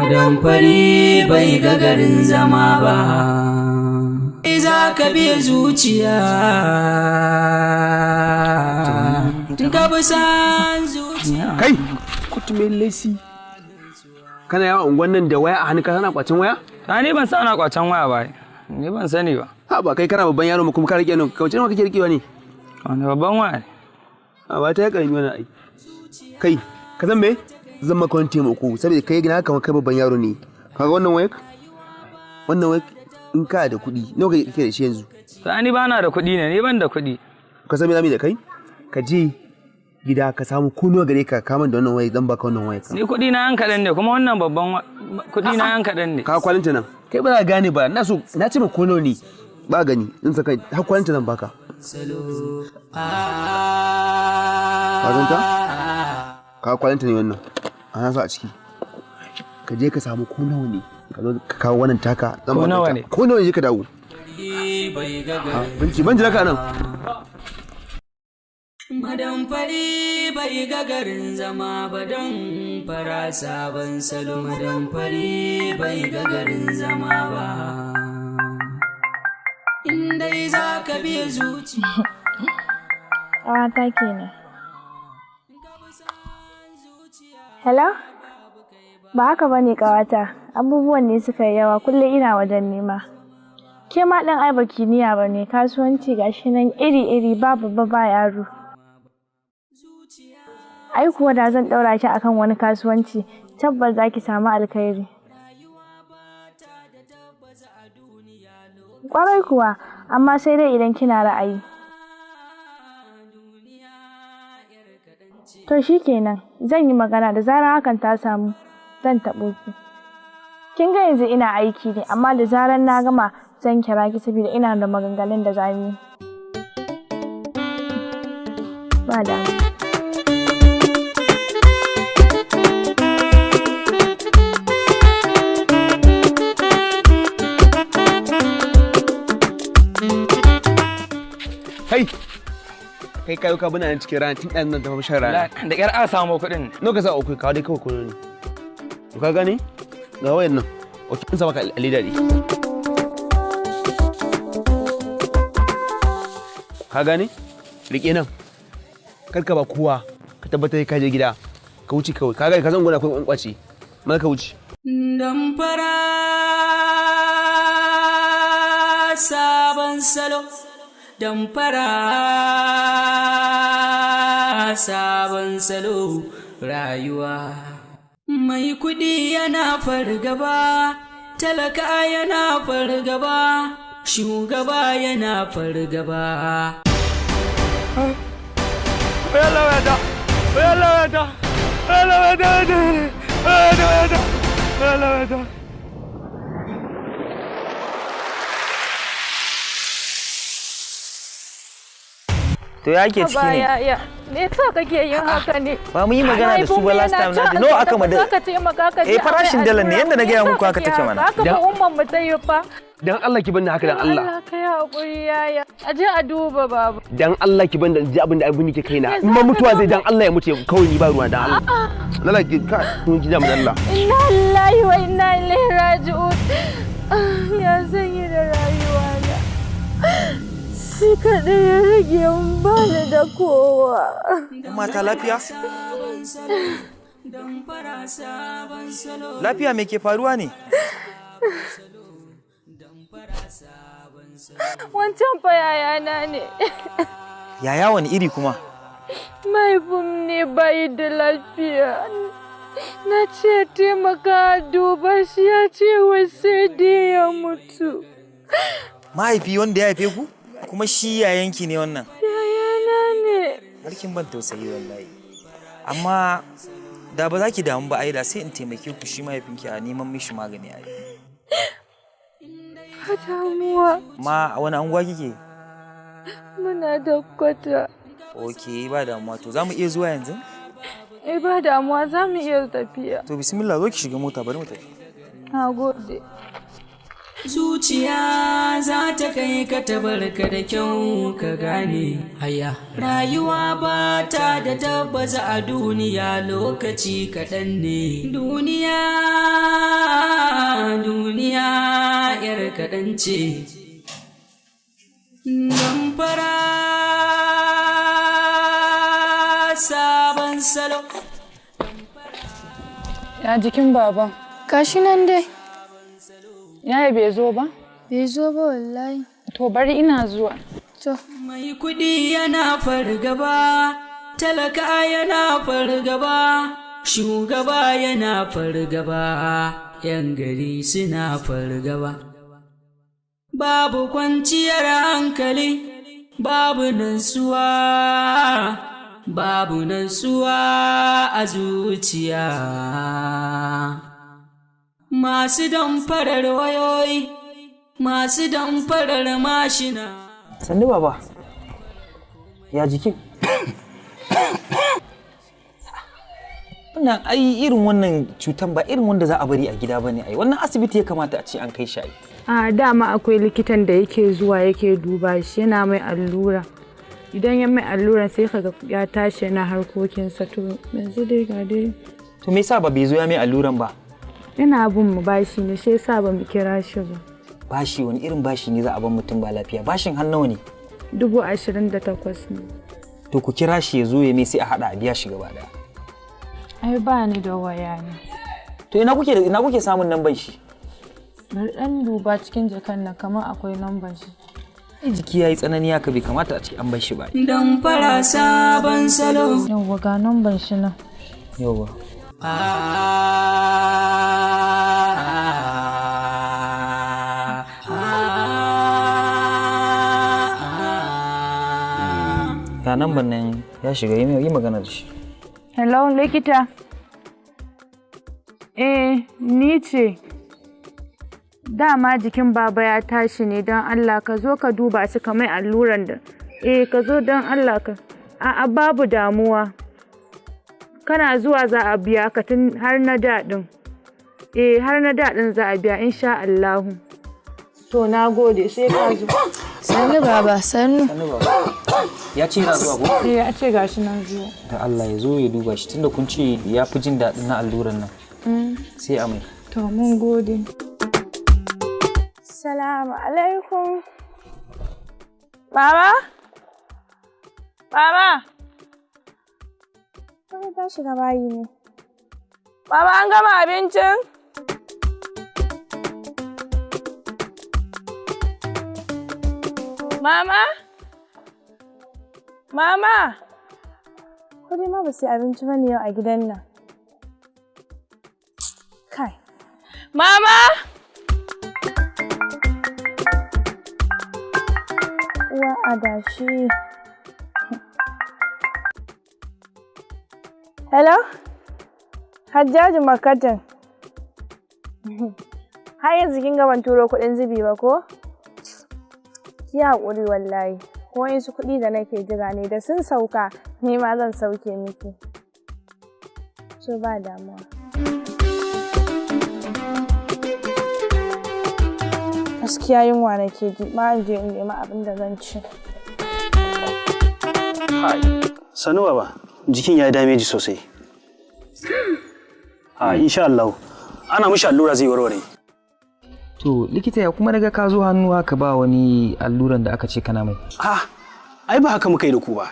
Madamfari bai ga garin zama ba. Za ka biya zuciya, ka bi san zuciya. Kai, kutumin lesi. Kana yawan unguwan nan da waya a hannu, ka sana kwacin waya? Ta ni ban san ana kwacen waya ba. Ni ban sani ba. Ha ba, kai kana babban yaro kuma ka rike nan. Kauce nawa kake rikewa ne? Wani babban waya ne? A ba ta ya karami wannan ai. Kai, ka san me? Zan maka wani taimako saboda kai gina kamar kai babban yaro ne. Kaga wannan wayar? Wannan wayar, in ka da kuɗi, nawa kake da shi yanzu? Ta ni bana da kuɗi ne, ni ban da kuɗi. Ka san me zamu yi da kai? Ka je gida ka samu ko nawa gare ka kama da wannan wayar, zan baka wannan wayar. Ni kuɗi na yan kaɗan ne, kuma wannan babban kuɗi na yan kaɗan ne. Ka kwalinta nan. Kai ba za ka gane ba, na so na ce ma ko nawa ne. Ba gani, in saka har kwalinta zan baka. Ka ganta? Ka kwalinta ne wannan. Ana sa a ciki. Ka je ka samu ko nawa ne. Ka zo ka kawo wannan taka. Zan Ko baka nawa ita. ne? Ko nawa ne, je ka dawo. Binci ban jira ka nan. Madamfari bai ga garin zama ba, don fara sabon salo. Madamfari bai ga garin zama ba. In dai za ka biya zuci. Ƙawata kenan. Hello? Ba haka bane, ƙawata. Abubuwan ne suka yi yawa, kullum ina wajen nema. Ke ma ɗin ai baki niyya ba ne, kasuwanci gashi nan iri-iri, ba babba ba yaro. Ai kuwa da zan ɗaura ki akan wani kasuwanci, tabbas za ki samu alkhairi. Ƙwarai kuwa, amma sai dai idan kina ra'ayi. To shi kenan, zan yi magana, da zarar hakan ta samu zan taɓo ki. Kin ga yanzu ina aiki ne, amma da zarar na gama zan kira ki saboda ina da maganganun da za mu yi. Ba damuwa. Kai! Kai kayo ka bana nan cikin rana tun ɗan nan tafi shan rana. Da ƙyar aka samu kuɗin. Nawa ka sa uku, kawo dai kawai ko ne. To ka gane? Ga wayan nan. Ok, in sa maka a leda ne. Ka gane? Rike nan. Kar ka ba kowa. Ka tabbatar ka je gida. Ka wuce kawai. Ka gane, ka san gona akwai kwankwace. Maza ka wuce. Damfara sabon salo, damfara sabon salo rayuwa. Mai kuɗi yana fargaba, talaka yana fargaba, shugaba yana fargaba. Yalla wayata! Yalla wayata! Yalla wayata! Yalla wayata! To ya ke ciki ne? Ya, me yasa kake yin haka ne? Ba mu yi magana da su ba last time, na ji nawa aka mada. Ka taimaka ka Eh, farashin dalar ne yanda na gaya muku haka take mana. Haka ba umman mu ta yi fa. Dan Allah ki banni haka, dan Allah. Allah ka yi hakuri, yaya. A je a duba baba. Dan Allah ki bani ji abin da abin yake kaina. In ma mutuwa zai, dan Allah ya mutu kawai, ni ba ruwa, dan Allah. Allah ki ka kun ji da mu, dan Allah. Inna lillahi wa inna ilaihi raji'un. Ya zan yi da rayuwa na? Shi kaɗai ya rage mun, ba ni da kowa. Mata, lafiya? Lafiya, me ke faruwa ne? Wancan fa yayana ne. Yaya wani iri kuma? Mahaifin ne bayi da lafiya. Na ce taimaka duba shi, ya ce wai sai dai ya mutu. Mahaifi wanda ya haife ku? Kuma shi yayanki ne wannan? Yayana ne. Harkin ban tausayi wallahi. Amma da ba za ki damu ba ai da sai in taimake ku, shi mahaifinki a neman mishi magani ai. Ba damuwa. Ma a wani anguwa kike? Muna da kwata. Ok, ba damuwa, to za mu iya zuwa yanzu? Eh, ba damuwa, za mu iya tafiya. To bismillah, zo ki shiga mota, bari mu tafi. Na gode. Zuciya za ta kai ka tabarka da kyau ka gane haya. Rayuwa ba ta da tabbas a duniya, lokaci kaɗan ne. Duniya. kaɗan ce. Damfara sabon salo. Ya jikin baban? Gashi nan dai. Yaya bai zo ba? Bai zo ba wallahi. To bari ina zuwa. To. Mai kuɗi yana fargaba, talaka yana fargaba, shugaba yana fargaba, 'yan gari suna fargaba. Babu kwanciyar hankali, babu nutsuwa, babu nutsuwa a zuciya. Masu damfarar wayoyi, masu damfarar mashina. Sannu baba. Ya jikin? Wannan ai irin wannan cutan ba irin wanda za a bari a gida bane ai. Wannan asibiti ya kamata a ce an kai shi ai. A dama akwai likitan da yake zuwa yake duba shi, yana mai allura. Idan ya mai allura sai kaga ya tashi yana harkokinsa. To yanzu dai ga dai. To me yasa ba bai zo ya mai alluran ba? Yana bin mu bashi ne, shi yasa ba mu kira shi ba. Bashi? Wani irin bashi ne za a ban mutum ba lafiya? Bashin har nawa ne? 28,000 ne. To ku kira shi ya zo ya mai, sai a haɗa a biya shi gaba ɗaya. Ai ba ni da waya ne. To ina kuke samun namban shi? Bari ɗan duba cikin jakan nan, kamar akwai lambar shi. Ai jiki yayi tsanani haka bai kamata a ce an bar shi ba. Damfara sabon salo. Yawwa, ga lambar shi nan. Yawwa. Ah, ah, Ga namban nan ya shiga, yi magana da shi. Hello, likita. Eh, ni ce. Dama jikin baba ya tashi ne, don Allah ka zo ka duba shi ka mai alluran da. Eh, ka zo don Allah ka. A'a, babu damuwa. Kana zuwa za a biya ka tun har na daɗin. Eh, har na daɗin za a biya insha Allahu. To na gode, sai ka zo. Sannu baba, sannu. Sannu baba. Ya ce yana zuwa ko? Eh, ya ce gashi nan zuwa. Da Allah ya zo ya duba shi, tunda kun ce ya fi jin daɗin na alluran nan. Sai a mai. To mun gode. Salamu alaikum. Mama? Mama? Wani ta shiga bayi ne. Mama, an gama abincin? Mama? Mama? Kudi ma ba su yi abinci ba ne yau a gidan nan. Kai. Mama! Uwa adashi. Hello? Hajjaju Makatan. Har yanzu kin ga ban turo kuɗin zubi ba ko? Ki haƙuri wallahi. Ko wasu kuɗi da nake jira ne, da sun sauka ni ma zan sauke miki. So ba damuwa. Gaskiya yunwa nake ji, ma in je in nemi abin da zan ci. Sanu baba, jikin ya yi damage sosai. A insha Allah, ana mishi allura zai warware. To likita, ya kuma naga ka zo hannu haka, ba wani alluran da aka ce kana mai? Ah, ai ba haka muka yi da ku ba.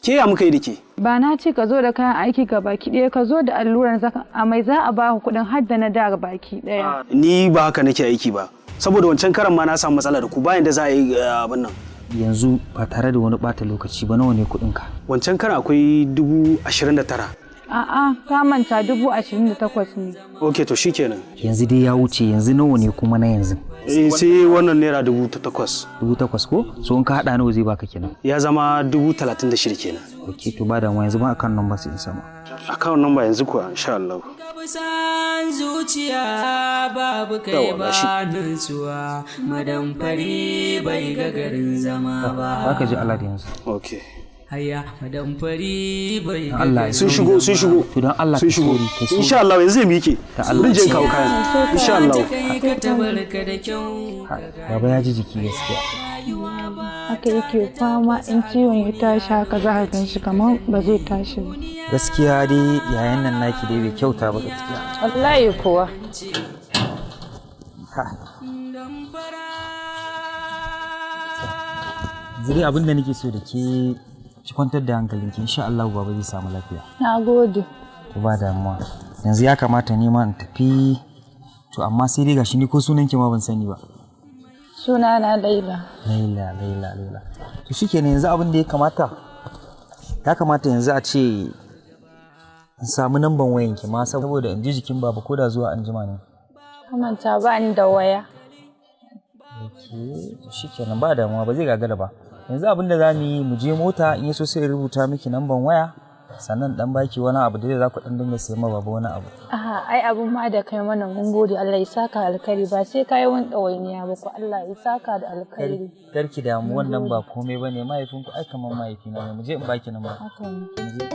Ke ya muka yi da ke? Ba na ce ka zo da kayan aiki ga baki ɗaya, ka zo da alluran zaka a mai, za a ba ku kuɗin har da na da baki ɗaya. Ni ba haka nake aiki ba. Saboda wancan karan ma na samu matsala da ku, bayan da za a yi abin nan. Yanzu ba tare da wani bata lokaci ba, nawa ne kuɗin ka? Wancan karan akwai 29,000. A'a, ka manta, 28,000 ne. Ok, to shikenan. Yanzu dai ya wuce, yanzu nawa ne kuma na yanzu? Eh, sai wannan naira 8,000. 8,000 ko? So in ka haɗa nawa zai baka kenan? Ya zama 36,000 kenan. Ok, to ba damuwa, yanzu ba account number sai in sama. Account number yanzu kuwa, insha Allah. San zuciya babu kai Yawa, ba gashi. nutsuwa, madamfari bai ga garin zama ba. Za ka ji alert yanzu. Ok. Haya, madamfari bai ga Allah ya Sun shigo, sun shigo. To don Allah Sun ka shigo. sauri, ka sauri. Insha Allah yanzu zai miƙe. Da Allah. Bari je in kawo kayan. Insha Allah. Kai ka tabarka da kyau. Baba ya ji jiki gaskiya. Haka yake fama, in ciwon ya tashi haka za ka gan shi kamar ba zai tashi ba. Gaskiya dai yayan nan naki dai bai kyauta ba gaskiya. Wallahi kuwa. Yanzu dai abin da nake so da ke, ki kwantar da hankalinki, insha Allah baba zai samu lafiya. Na gode. To, ba damuwa. Yanzu ya kamata ne ma in tafi, to amma sai dai gashi ni ko sunan ki ma ban sani ba. Sunana Laila. Laila, Laila, Laila. To shikenan, yanzu abin da ya kamata yanzu a ce in samu namban wayanki ma, saboda in ji jikin baba ko da zuwa anjima ne. Manta ba ni da waya. Ok, to shikenan, ba damuwa, ba zai gagara ba. Yanzu abin da za mu yi, mu je mota, in yaso sai in rubuta miki namban waya, sannan dan baki wani abu da za ku dan dinga sayan ma baba wani abu. A'a, ai abun ma da kai mana mun gode, Allah ya saka alkhairi, ba sai kai wani ɗawainiya ba ko, Allah ya saka da alkhairi. Karki damu, wannan ba komai bane, mahaifinku ai kamar mahaifina ne. Mu je in baki namba. Haka ne. Mu je.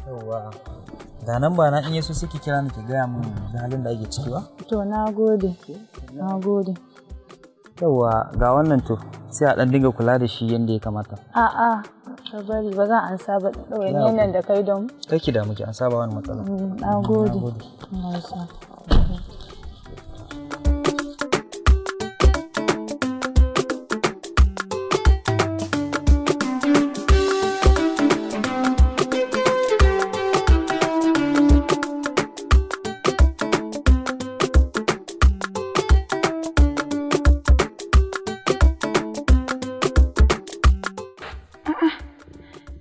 Yawwa, ga nan ba na, in yaso sai ki kira ni ki gaya min da halin da ake ciki ba. To, na gode. Na gode. Yawwa, ga wannan, to sai a dan dinga kula da shi yanda ya kamata. A'a, ka bari, ba zan ansa ba, ɗawainiyar nan da kai don. Kar ki damu, ki an saba wani matsala. Na gode. Allah ya sa.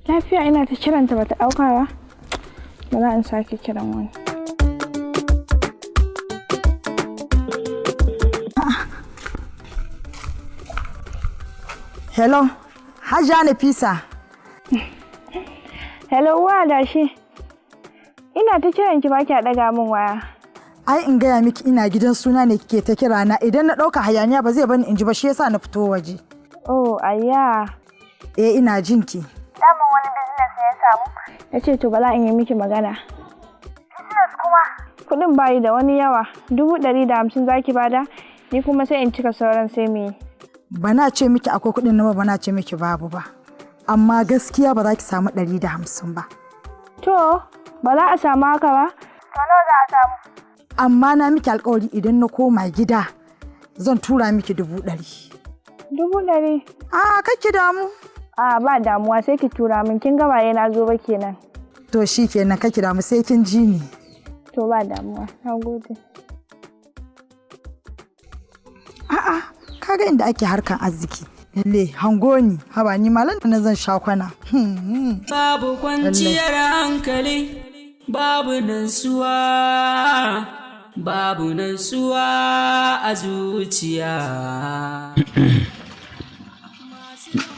Lafiya ina ta kiranta bata ɗauka ba. Ba za in sake kiran wani. Hello, Hajiya Nafisa. Hello, wa dashi. Ina ta kiran ki, ba kya ɗaga min waya. Ai in gaya miki, ina gidan suna ne kike ta kira na. Idan na ɗauka, hayaniya ba zai bani in ji ba, shi yasa na fito waje. Oh, ayya. Eh, ina jin ki. Daman wani business ne ya samu. Na ce to bala in yi miki magana. Business kuma? Kuɗin bayi da wani yawa. 150,000 zaki bada, ni kuma sai in cika sauran sai mu yi. Bana ce miki akwai kuɗin na ba, bana ce miki babu ba. Amma gaskiya ba za ki samu 150 ba. To, ba za a samu haka ba? To, nawa za a samu? Amma na miki alkawari, idan na koma gida zan tura miki 100,000. 100,000? A ki damu. A ba damuwa, sai ki tura min, kin ga ba na zo ba kenan. To shi kenan, ki damu, sai kin ji ni. To, ba damuwa. Na gode. A'a, kaga inda ake harkan arziki. Lalle hango ni, haba ni malam da na zan sha kwana. Babu kwanciyar hankali, babu nutsuwa, babu nutsuwa a zuciya.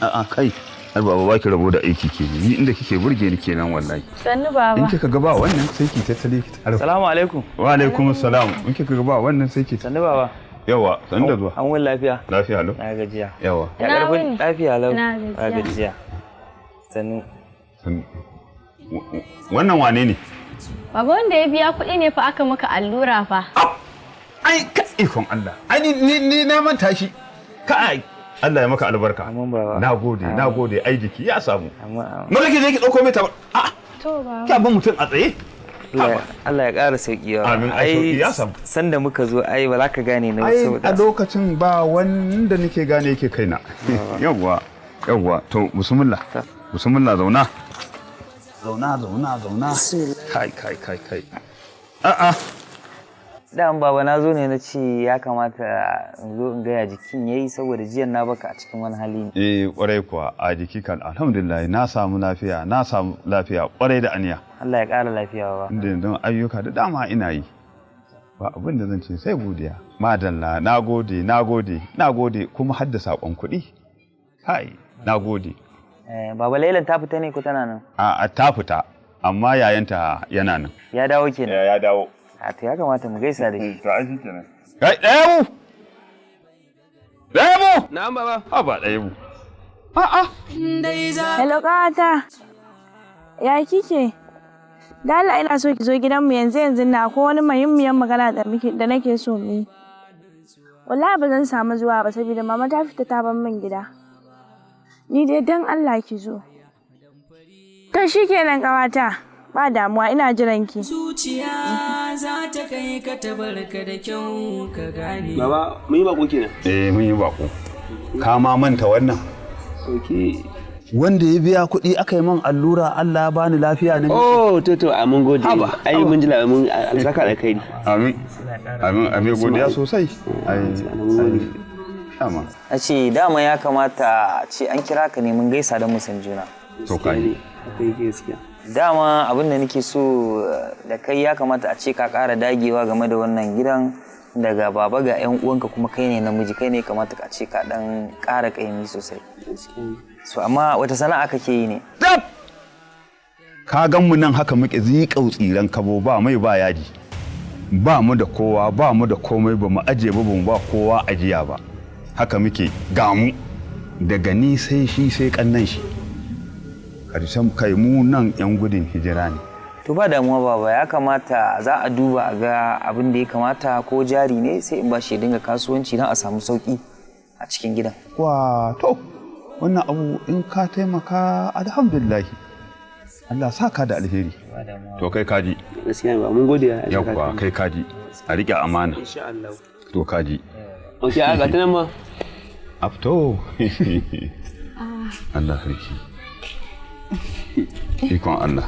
A'a kai, har baba baki rabo da aiki ke ni, inda kike burge ni kenan wallahi. Sannu baba. In kika ga ba wannan sai ki tattale ki tare. Salamu alaikum. Wa alaikum salam. In kika ga ba wannan sai ki Sannu baba. Yawa, sannu da zuwa. An wuni lafiya? Lafiya lau. Na gajiya. Yawa. Ya karfin lafiya lau. Na Na gajiya. Sannu. Sannu. Wannan wane ne? Baba, wanda ya biya kuɗi ne fa aka maka allura fa. Ai ka ikon Allah. Ai ni na manta shi. Kai, Allah ya maka albarka. Amin baba. Na gode, na gode, ai jiki ya samu. Amma Maza ki je ki dauko mai tabar. A To baba. ki ban mutum a tsaye. Allah ya ƙara sauƙi wa. Amin, ai sauƙi ya samu. Sanda muka zo ai ba za ka gane ni ba Ai a saboda lokacin ba wanda nake gane yake kaina. Yawwa, yawwa, to bismillah. Bismillah, zauna. Zauna, zauna, zauna. Kai, kai, kai, kai. A'a. Dan baba, na zo ne na ce ya kamata in zo in gaya jikin yayi, saboda jiyan na baka a cikin wani hali ne. Eh, kwarai kuwa, a jiki kan alhamdulillah na samu lafiya, na samu lafiya kwarai da aniya. Allah ya ƙara lafiya baba. Inda yanzu ayyuka da dama ina yi. Ba abin da zan ce sai godiya. Madalla, na gode, na gode, na gode, kuma har da saƙon kuɗi. Kai, na gode. Eh, baba, Lailan ta fita ne ko tana nan? A ta fita, amma yayanta yana nan. Ya dawo kenan. Ya dawo. A to ya kamata mu gaisa da shi. To ai shikenan. Kai, Ɗayabu! Ɗayabu! Na'am baba. Haba Ɗayabu. A'a. Hello ƙawata. Ya kike? Da Allah ina so ki zo gidanmu yanzu yanzu na ko wani muhimmiyar magana da muke da nake so mu yi. Wallahi ba zan samu zuwa ba saboda mama ta fita ta bar min gida. Ni dai dan Allah ki zo. To shikenan ƙawata. Ba damuwa, ina jiran ki. Zuciya za ta kai ka tabarka da kyau ka gane. Baba, mun yi bako kenan. Eh, mun yi bako. Ka ma manta wannan. Okay. Wanda ya biya kuɗi aka yi min allura, Allah ya bani lafiya na. Oh, to, a mun gode. Ai mun ji mun alsaka da kai. Amin. Amin, amin, godiya sosai. Ai, dama. A ce dama ya kamata a ce an kira ka ne mun gaisa don mu san juna. To kai. Kai gaskiya. Dama abin da nake so da kai, ya kamata a ce ka ƙara dagewa game da wannan gidan, daga baba ga 'yan uwanka, kuma kai ne namiji, kai ne kamata a ce ka dan ƙara ƙaimi sosai. So amma wata sana'a kake yi ne? Ka gan mu nan haka muke zikau tsiran kabo, ba mai ba yaji. Ba mu da kowa, ba mu da komai, ba mu aje ba, ba mu ba kowa ajiya ba. Haka muke ga mu daga ni sai shi sai kannan shi. Karshen kai mu nan 'yan gudun hijira ne. To ba damuwa baba, ya kamata za a duba a ga abin da ya kamata, ko jari ne sai in ba shi ya dinga kasuwanci don a samu sauki a cikin gidan. Wa to, wannan abu in ka taimaka, alhamdulillah. Allah sa ka da alheri. To kai kaji. Gaskiya ba mun gode ya. Yawwa, kai kaji. A riƙe amana. Insha Allah. To kaji. Okay, a ga ta nan ma. Afto. Allah sarki. Ikon Allah.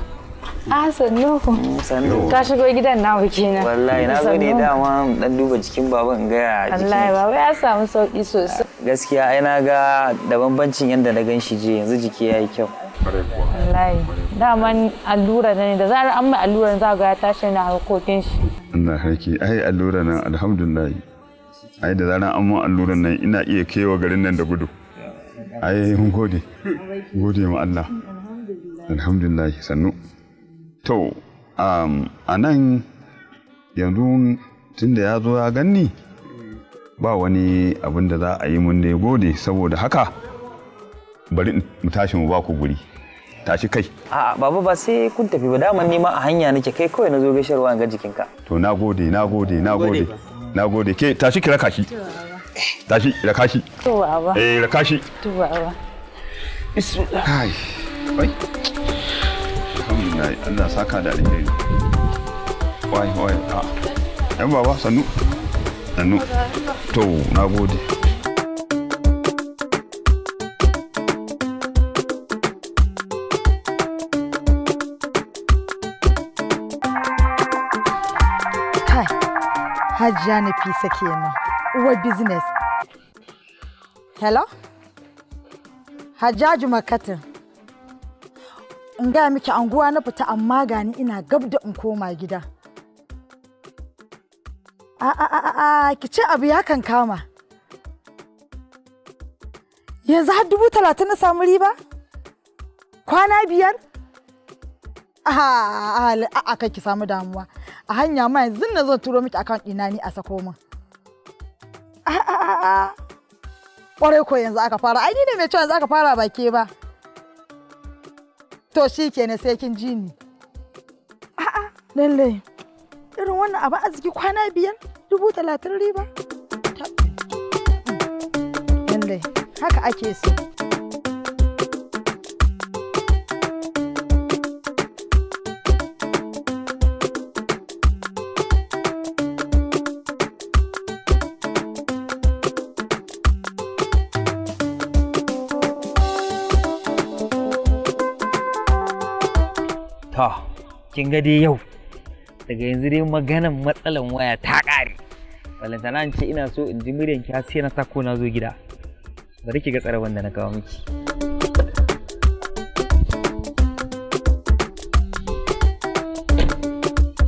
Ah, sannu ku. Sannu. Ka shigo gidan namu kenan. Wallahi na zo ne Sannu. dama dan duba jikin baban in ga ya jikin. Wallahi baba ya samu sauki sosai. Gaskiya ai na ga da bambancin yadda na gan shi jiya, yanzu jiki ya yi kyau. Wallahi. Daman allura ne, da zarar an mai alluran za ga ya tashi na harkokin shi. Allah sarki, ai allura nan alhamdulillah. Ai da zaran an mun alluran nan ina iya kewa garin nan da gudu. Ai mun gode. Gode ma Allah. Alhamdulillah, sannu. To a nan yanzu tunda ya zo ya ganni, ba wani abin da za a yi, mun da ya gode. Saboda haka bari mu tashi mu ba ku guri. Tashi kai. A'a baba, ba sai kun tafi ba, daman nima a hanya nake, kai kawai na zo gaisharwa in ga jikinka. To na gode, na gode, na gode. Na gode. Ke tashi ki raka shi. Tashi raka shi. To baba. Eh, raka shi. To baba. Kai. Wai. Alhamdulillah, Allah saka da alheri. Wai wai a. Yan baba, sannu. Sannu. To na gode. Kai, Hajiya Nafisa kenan, uwar business. Hello? Hajjaju Makatin. In gaya miki, anguwa na fita amma gani ina gab da in koma gida. A a a a, ki ce abu ya kan kama. Yanzu har 30,000 na samu riba? Kwana 5? A a, kai ki samu damuwa. A hanya ma yanzu na zo turo miki account ɗina ni a sako min. A a a a. Ƙwarai ko, yanzu aka fara. Ai ni ne mai cewa yanzu aka fara, ba ke ba. To shi kenan, sai kin ji ni. A'a, lallai. Irin wannan abu arziki, kwana 5, 30,000 riba. Lallai, haka ake so. To, kin ga dai yau daga yanzu dai maganan matsalan waya ta ƙare. Balantana in ce ina so in ji muryan ki har sai na sako na zo gida. Bari ki ga tsaraban da na kawo miki.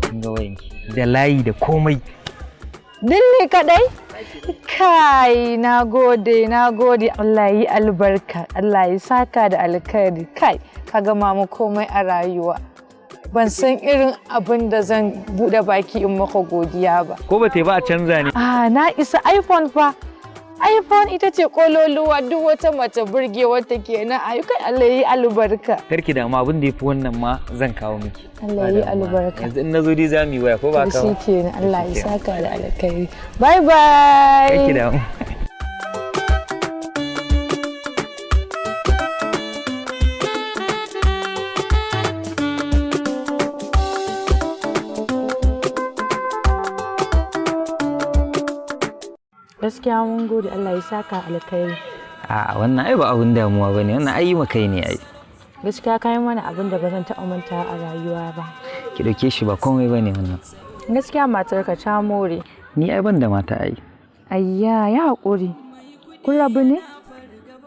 Kin ga wayanki da layi da komai. Dille kadai? Kai, na gode, na gode. Allah yi albarka, Allah ya saka da alkhairi. Kai, ka gama mu komai a rayuwa. Ban san irin abin da zan buɗe baki in maka godiya ba. Ko ba ta yi ba a canza ne. Ah, na isa iPhone fa. iPhone ita ce kololuwa, duk wata mace burgewar ta kenan. Ayu kai, Allah yi albarka. Karki damu, abin da yafi wannan ma zan kawo miki. Allah yi albarka. Yanzu in nazo dai za mu yi waya, ko ba To ka ba? shikenan, Allah ya saka da alkhairi. Bye bye. Karki damu. Gaskiya mun gode, Allah ya saka alkhairi. A'a, wannan ai ba abun damuwa bane, wannan ai yi ma kai ne ai. Gaskiya ka yi mana abin da ba zan taɓa manta a rayuwa ba. Ki dauke shi ba komai bane wannan. Gaskiya matarka ta more. Ni ai ban da mata ai. Ayya, ya haƙuri. Kun rabu ne?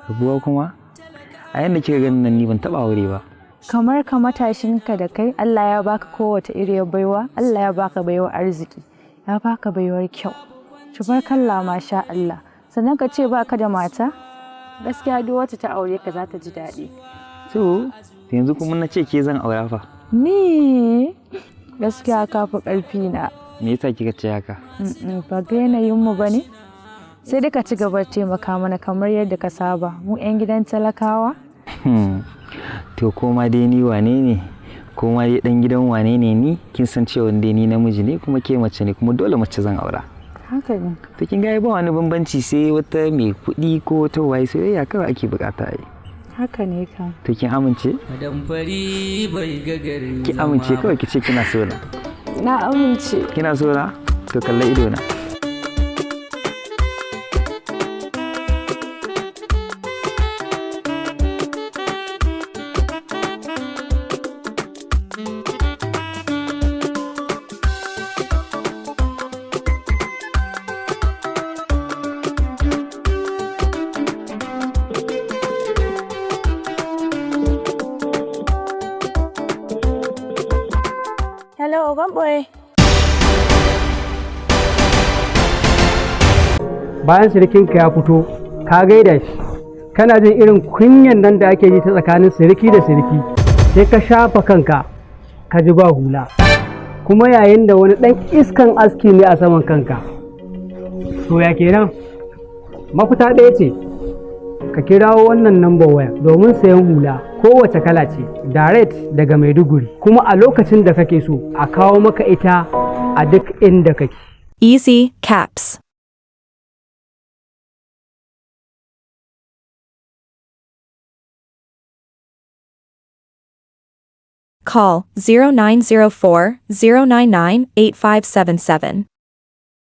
Rabuwa kuma? A yanda kika ganin nan ni ban taba aure ba. Kamar ka matashinka da kai, Allah ya baka kowace iriyar baiwa, Allah ya baka baiwar arziki, ya baka baiwar kyau. Tubarkalla, masha Allah. Sannan ka ce baka da mata? Gaskiya duk wacce ta aure ka za ta ji daɗi. To yanzu kuma na ce ke zan aura fa? Ni gaskiya ka fi ƙarfi na. Me yasa kika ce haka? Mm-mm, ba ga yanayin mu bane. Sai dai ka ci gaba da taimaka mana kamar yadda ka saba. Mu 'yan gidan talakawa. To koma dai ni wane ne? Koma dai dan gidan wane ne ni? Kin san cewa dai ni namiji ne kuma ke mace ne, kuma dole mace zan aura. Haka ne. To kin ga ai ba wani bambanci sai wata mai kuɗi ko wata waye, soyayya kawai ake bukata ai. Haka ne kam. To kin amince? Madamfari bai ga garin Ki amince kawai, ki ce kina so na. Na amince. Kina so na? To kalla ido na. Hello, Ogan Boye. Bayan sirikinka ya fito ka gaida shi, kana jin irin kunyan nan da ake ji ta tsakanin siriki da siriki, sai ka shafa kanka ka ji ba hula, kuma yayin da wani ɗan iskan aski ne a saman kanka, to ya kenan? Mafita ɗaya ce, ka kirawo wannan nambar waya domin sayan hula kowace kala ce direct daga Maiduguri, kuma a lokacin da kake so a kawo maka ita a duk inda kake. Easy Caps. Call 0904 099 8577.